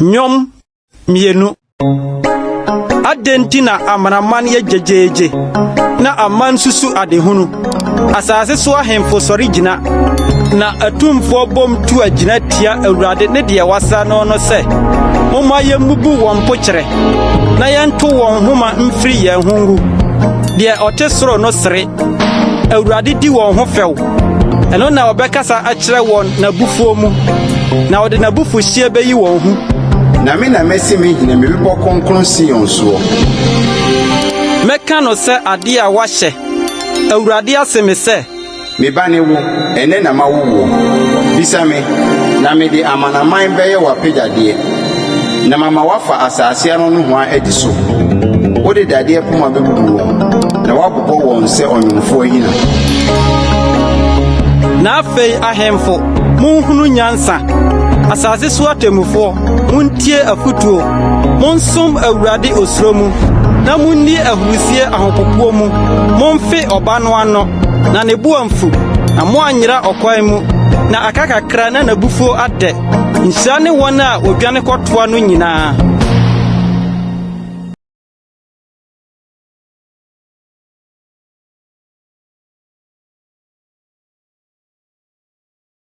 Nnwom 2. Adɛn nti na amanaman yɛ gyegyeegye, na aman susu adehunu? Asase so ahemfo sɔre gyina, na atumfoɔ bom tu agyina tia Awurade ne deɛ wasra no no sɛ, Momma yemmubu wɔn mpokyerɛ, na yɛnto wɔn nhoma mfiri yɛn ho ngu. Deɛ ɔte soro no sere, Awurade di wɔn ho fɛw. Ɛno na ɔbɛkasa akyerɛ wɔn n'abufuo mu, na ɔde n'abufuhyeɛ bɛyi wɔn hu. Na me na masi me hene me bepɔ kronkron Sion soɔ. Mɛka no sɛ adeɛ a wɔahyɛ. Awurade ase me sɛ. Me ba ne wo, ɛnnɛ na mawo woɔ. Bisa me, na mede amanaman bɛyɛ w'apɛgyadeɛ, na mama woafa asase ano nohoa adi so. Wode dadeɛ poma bɛbubu wɔn, na woabobɔ wɔn sɛ ɔnwomfoɔ ahina. Na afei ahemfo, monhunu nyansa! Asase so atemmufoɔ, montie afotuo! Monsom Awurade osuro mu, na munni ahurusie ahopopoɔ mu. Momfe ɔba no ano, na ne bo amfu, na moanyera ɔkwan mu, na aka kakra na n'abufuo adɛ. Nhyira ne wɔn a wɔdwane kɔtoa no nyinaa.